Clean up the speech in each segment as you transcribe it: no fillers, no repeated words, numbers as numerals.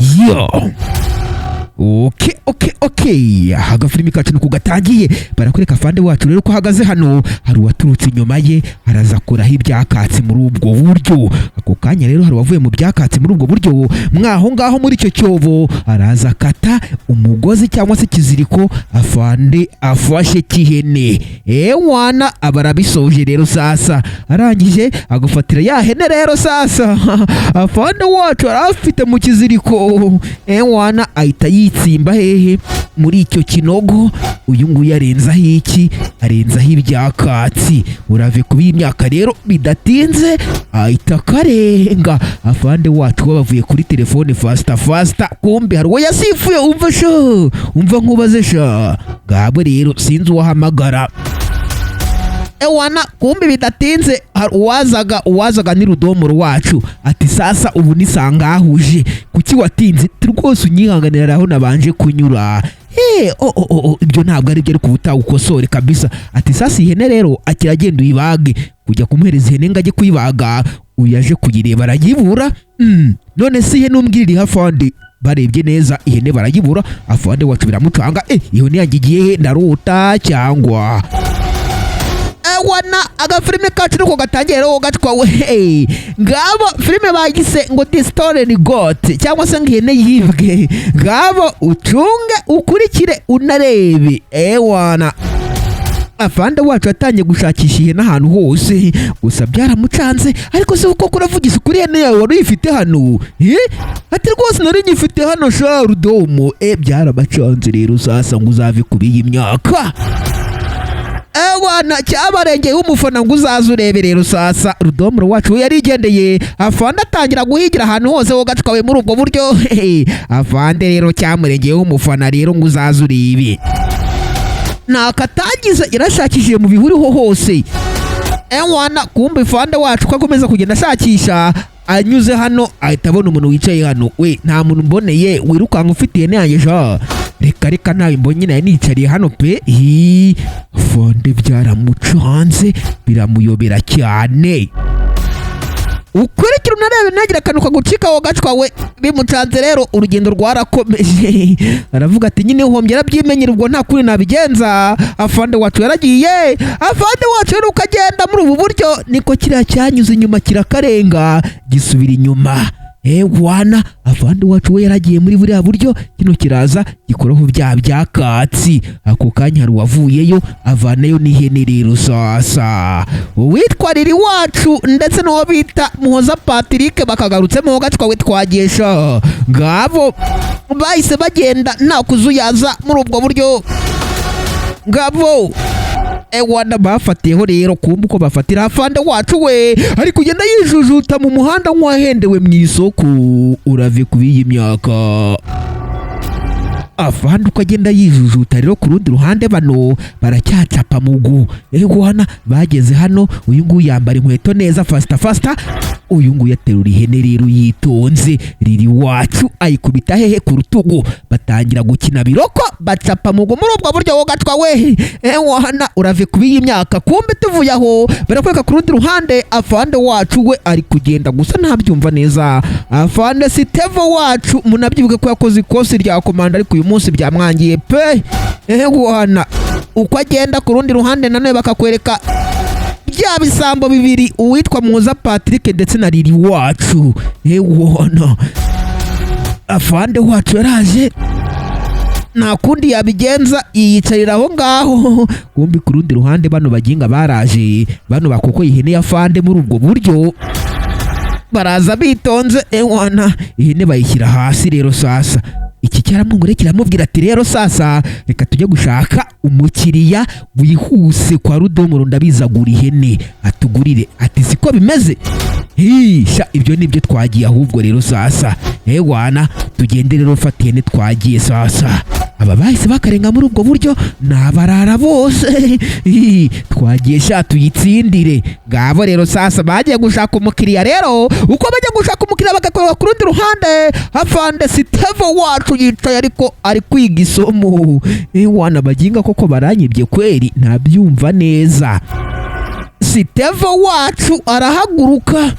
Yo, okay. Agafilimi kacu nuko gatangiye. Barakwereka afande wacu rero ko ahagaze hano, hari uwaturutse inyuma ye, araza akuraho ibyakatsi muri ubwo buryo. Ako kanya rero hari uwavuye mu byakatsi muri ubwo buryo, mwaho ngaho muri icyo cyobo, araza akata umugozi cyangwa se ikiziriko afande afashe cy'ihene. Ewana, aba arabisoje rero. Sasa arangije agufatira ya hene rero. Sasa afande wacu yari afite mu kiziriko. Ewana, ahita yitsimba hehe? Muri icyo kinogo. Uyu nguyu arenzaho iki? Arenzaho ibyakatsi. Urave kuba iyi myaka rero, bidatinze ahita akarenga. Afande wacu we bavuye kuri telefone faster faster, kumbe hari uwo yasifuye. Umva sha, umva nkubaze sha. Ngabo rero, sinzi uwahamagara. Ewana, kumbe bidatinze hari uwazaga. Uwazaga ni Rudomoro wacu. Ati: "Sasa ubu ni sangahuje, kuki watinze?" Ati: "Rwose unyihanganira, aho nabanje kunyura." Oh, ibyo ntabwo ari byo, ariko ubutaha ukosore kabisa. Ati: "Sasa ihene rero akiragenda uyibage." Kujya kumuhereza ihene ngo ajye kuyibaga, uyu aje kuyireba arayibura. None se ihene umbwira iri afande? Barebye neza ihene barayibura. Afande wacu biramucanga. Ihene yanjye igiye he? Ndarota cyangwa? Ewana, agafilime kacu niko gatangiye rero gatwawe. Hey, ngabo filime bagise ngo The Stolen Goat, cyangwa se ngo ihene yibwe. Ngabo ucunge, ukurikire, unarebe. Ewana, afande wacu yatangiye gushakisha ihene ahantu hose, gusa byaramucanze. "Ariko se koko uravugisha ukuri, ihene yawe wari uyifite hano?" Eh? Ati: "Rwose nari nyifite hano sha Rudomo." Byarabacanze rero. Sasa ngo uzave kubi iyi myaka. Ewana, cyabarengeye umufana ngo uzaze urebe rero. Sasa Rudomoro wacu we yarigendeye, afande atangira guhigira ahantu hose wo gatwawe muri ubwo buryo. Afande rero cyamurengeye umufana rero ngo uzaze urebe, nakatagize yarashakishije mu bihuru hose. Ewana, kumbe afande wacu ko akomeza kugenda ashakisha, anyuze hano ahita abona umuntu wicaye hano. "We, nta muntu mboneye wirukanka ufite ihene yanjye sha." "Reka reka, ntawe mbonye, nawe nicariye hano pe." Hi, afande byaramucanze, biramuyobera cyane. Ukurikira unarebe, ntagire akantu kagucika wo gacwawe. Bimucanze rero, urugendo rwarakomeje. Aravuga ati: "Nyine uhombye arabyimenyera, ubwo nta kundi nabigenza." Afande wacu yaragiye. Afande wacu rero uko agenda muri ubu buryo, niko kiriya cyanyuze inyuma kirakarenga, gisubira inyuma. Ewana, afande wacu we yaragiye muri buriya buryo, kino kiraza gikoraho bya byakatsi. Ako kanya hari uwavuyeyo, avanayo n'ihene rero. Sasa uwitwa Riri wacu ndetse n'uwo bita Muhoza Patrick bakagarutsemo gatwawe. Twagesha ngabo bahise bagenda nta kuzuyaza muri ubwo buryo. Ngabo, ewana, bafatiyeho rero. Kumva uko bafatira afande wacu, we ari kugenda yijujuta mu muhanda nk'uwahendewe mu isoko. Urave ku b'iyi myaka. Afande uko agenda yijujuta rero, ku rundi ruhande bano baracyacapa mugu. Ewana, bageze hano, uyu nguyu yambara inkweto neza faster faster. Uyu nguyu aterura ihene rero yitonze. Riri wacu ayikubita hehe? Ku rutugu. Batangira gukina biroko, bacapa mugu muri ubwo buryo wo gatwa we. Ewana, urave kuba iyi myaka. Kumbe tuvuye aho, barakwereka ku rundi ruhande afande wacu we ari kugenda gusa ntabyumva neza. Afande Sitevo wacu, munabyibuke ko yakoze ikosi rya komanda, ariko uyu munsi byamwangiye pe. Ewana, uko agenda, ku rundi ruhande nanone bakakwereka bya bisambo bibiri, uwitwa Muhoza Patrick ndetse na Riri wacu. Ewana, afande wacu yaraje, nta kundi yabigenza, yiyicarira aho ngaho. Kumbi ku rundi ruhande bano baginga baraje, bano bakokoye ihene ya fande muri ubwo buryo, baraza bitonze. Ewana, ihene bayishyira hasi rero. Sasa iki cyaramwongore kiramubwira ati: "Rero sasa reka tujye gushaka umukiriya wihuse kwa Rudomoro, ndabizagura ihene atugurire." Ati: "Siko bimeze?" "Hisha, ibyo nibyo, twagiye ahubwo rero." Sasa ewana, tugende rero, fata ihene, twagiye. Sasa aba bahise bakarenga muri ubwo buryo, ni abarara bose. Hi, twagiye sha, tuyitsindire. Ngabo rero sasa bagiye gushaka umukiriya. Rero uko bajya gushaka umukiriya, bagakorera ku rundi ruhande afande Sitevo wacu yicaye ariko ari kwiga isomo. Wana baginga koko baranyibye kweri? Ntabyumva neza. Sitevo wacu arahaguruka.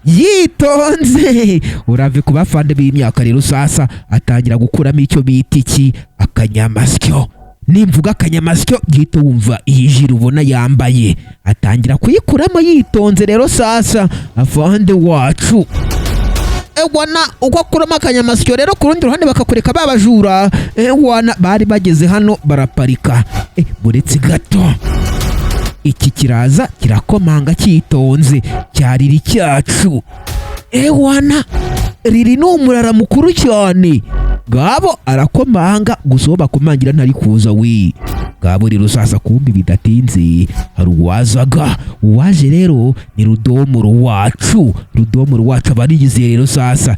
Yitonze, urave ku bafande b'imyaka rero. Sasa atangira gukuramo icyo bita iki? Akanyamasyo. Nimvuga akanyamasyo, gihita wumva iyi jire ubona yambaye. Atangira kuyikuramo yitonze rero. Sasa afande wacu, ewana, uko akuramo akanyamasyo rero, ku rundi ruhande bakakureka babajura. Ewana, bari bageze hano baraparika. Buretse gato, iki kiraza kirakomanga cyitonze, cyariri cyacu. Ewana, riri ni umurara mukuru cyane. Ngabo arakomanga gusa, uwo bakomangira ntari kuza we. Ngabo rero sasa, kumbi bidatinze hari uwazaga. Uwaje rero ni Rudomoro wacu. Rudomoro wacu aba arigizeye rero. Sasa,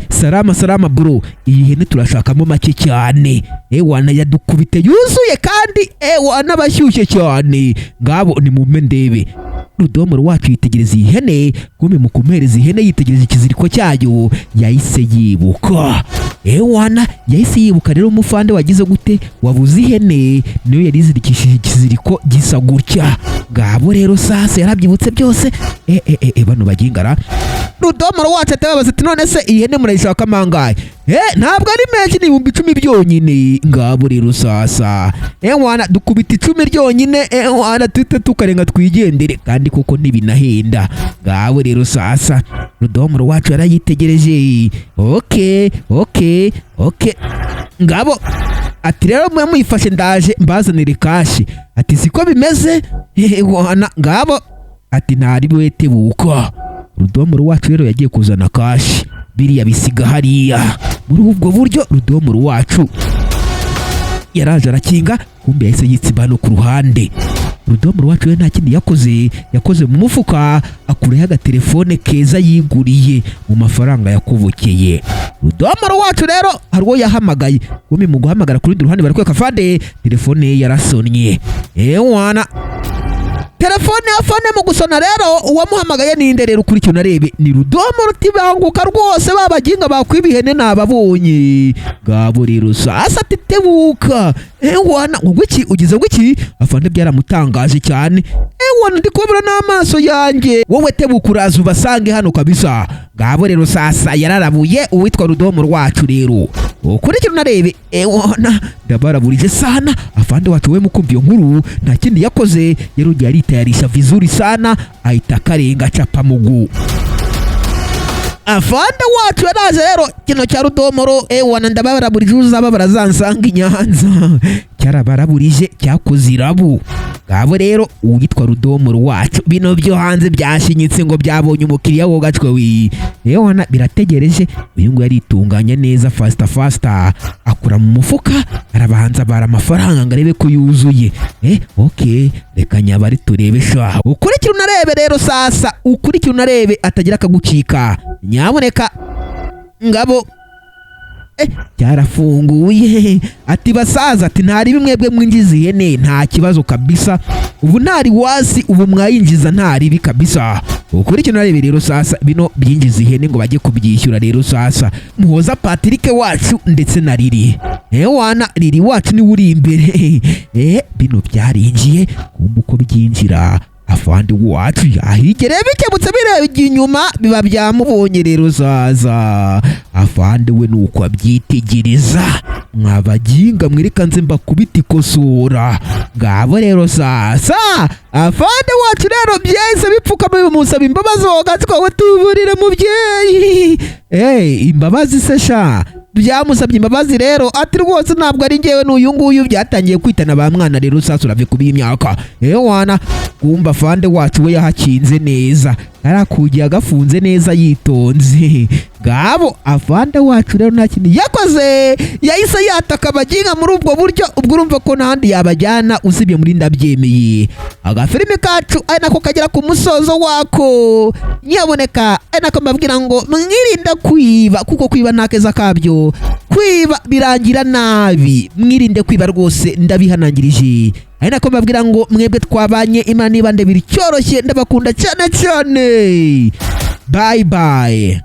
salama salama bro, iyi hene turashakamo make cyane. Ewana, yadukubite yuzuye kandi ewana bashyushye cyane. Ngabo ni mumpe ndebe. Rudomoro wacu yitegereza iyi hene, kumbe mu kumuhereza ihene yitegereza ikiziriko cyayo, yahise yibuka. Ewana, yahise yibuka rero umufande wagize gute, wabuze ihene, niyo yari izirikishije ikiziriko gisa gutya. Ngabo rero sasa yarabyibutse byose. E, e, e, e, bano bagingara. Rudomoro wacu atababaza ati: "None se iyi hene murayishaka amangahe?" Ntabwo ari menshi, ni 10,000 byonyine. Ngabo rero sasa, ewana, dukubita 10 ryonyine, ewana, tuhite tukarenga twigendere, kandi kuko ntibinahenda. Ngabo rero sasa Rudomoro wacu yarayitegereje. Okay, ngabo ati: "Rero mwe muyifashe, ndaje mbazanire cash." Ati: "Siko bimeze?" Ewana, ngabo ati: "Ntari wetebuka." Rudomoro wacu rero yagiye kuzana cash, biriya bisiga hariya. Muri ubwo buryo Rudomoro wacu yaraje arakinga, kumbe yahise yitsimba hano ku ruhande. Rudomoro wacu we nta kindi yakoze, yakoze mu mufuka akuraho agatelefone keza yiguriye mu mafaranga yakubukeye. Rudomoro wacu rero hari uwo yahamagaye, kumbe mu guhamagara ku rundi ruhande barakwereka fande telefone ye yarasonnye. Ewana, telefone ya fone mu gusona rero, uwamuhamagaye ninde rero? Ukurikira unarebe, ni Rudomo rutibanguka rwose. Babaginga bakwiba ihene nababonye. Ngabo rero sasa ati: "Tebuka." Ewana, ngo iki? Ugize ngo iki? Afande byaramutangaje cyane. Ewana, ndi kubona n'amaso yanjye. Wowe tebuka, uraza ubasange hano kabisa. Ngabo rero sasa yararabuye uwitwa Rudomo rwacu rero. Ukurikira unarebe. Ewana, ndabaraburije sana. Afande wacu we mukumva iyo nkuru nta kindi yakoze, yarugiye aritayarisha vizuri sana, ahita akarenga capa mugu. Afande wacu yaraje rero kino cya Rudomoro. Ewana, ndabaraburije, uzaba barazansanga i Nyanza. Cyarabaraburije, cyakoze irabu. Ngabo rero uwitwa Rudomoro wacu, bino byo hanze byashinyitse ngo byabonye umukiriya wo gacwe wi. Ewana, birategereje. Uyu nguyu aritunganya neza, faster faster, akura mu mufuka, arabanza bara amafaranga ngo arebe ko yuzuye. Okay, reka nyabari turebe sha. Ukurikira unarebe rero sasa, ukurikira unarebe atagira akagucika nyaboneka. Ngabo byarafunguye. Ati: "Basaza," ati, "ntari bimwebwe mwinjiza ihene, nta kibazo kabisa, ubu ntari wasi, ubu mwayinjiza nta ribi kabisa." Ukurikira unarebe rero sasa, bino byinjiza ihene ngo bajye kubyishyura rero. Sasa Muhoza Patrick wacu ndetse na Riri. Ewana, Riri wacu niwe uri imbere. Bino byarinjiye, kumva uko byinjira, afande wacu yahigereye bikebutse birebye inyuma, biba byamubonye rero. Sasa afande we nuko abyitegereza: "Mwabaginga mwereka nze mbakubita ikosora." Ngabo rero sasa afande wacu rero byahise bipfukama, bimusaba imbabazi. Wogatswa tuburire mubyeyi. Imbabazi se sha? Byamusabye imbabazi rero, ati: "Rwose ntabwo ari njyewe, n'uyu nguyu." Byatangiye kwitana ba mwana rero. Sasa urave kuba imyaka. Ewana, kumva afande wacu we yahakinze neza, yarakugiye agafunze neza yitonze. Ngabo afande wacu rero nta kintu yakoze, yahise yataka abaginga muri ubwo buryo. Ubwo urumva ko n'ahandi yabajyana usibye muri ndabyemeye. Agafilimi kacu ari nako kagera ku musozo wako. Nyaboneka, ari nako mbabwira ngo mwirinda kwiba, kuko kwiba nta keza kabyo, kwiba birangira nabi. Mwirinde kwiba rwose, ndabihanangirije. Ari nako mbabwira ngo mwebwe twabanye, Imana niba ndebera icyoroshye. Ndabakunda cyane cyane. Bye bye.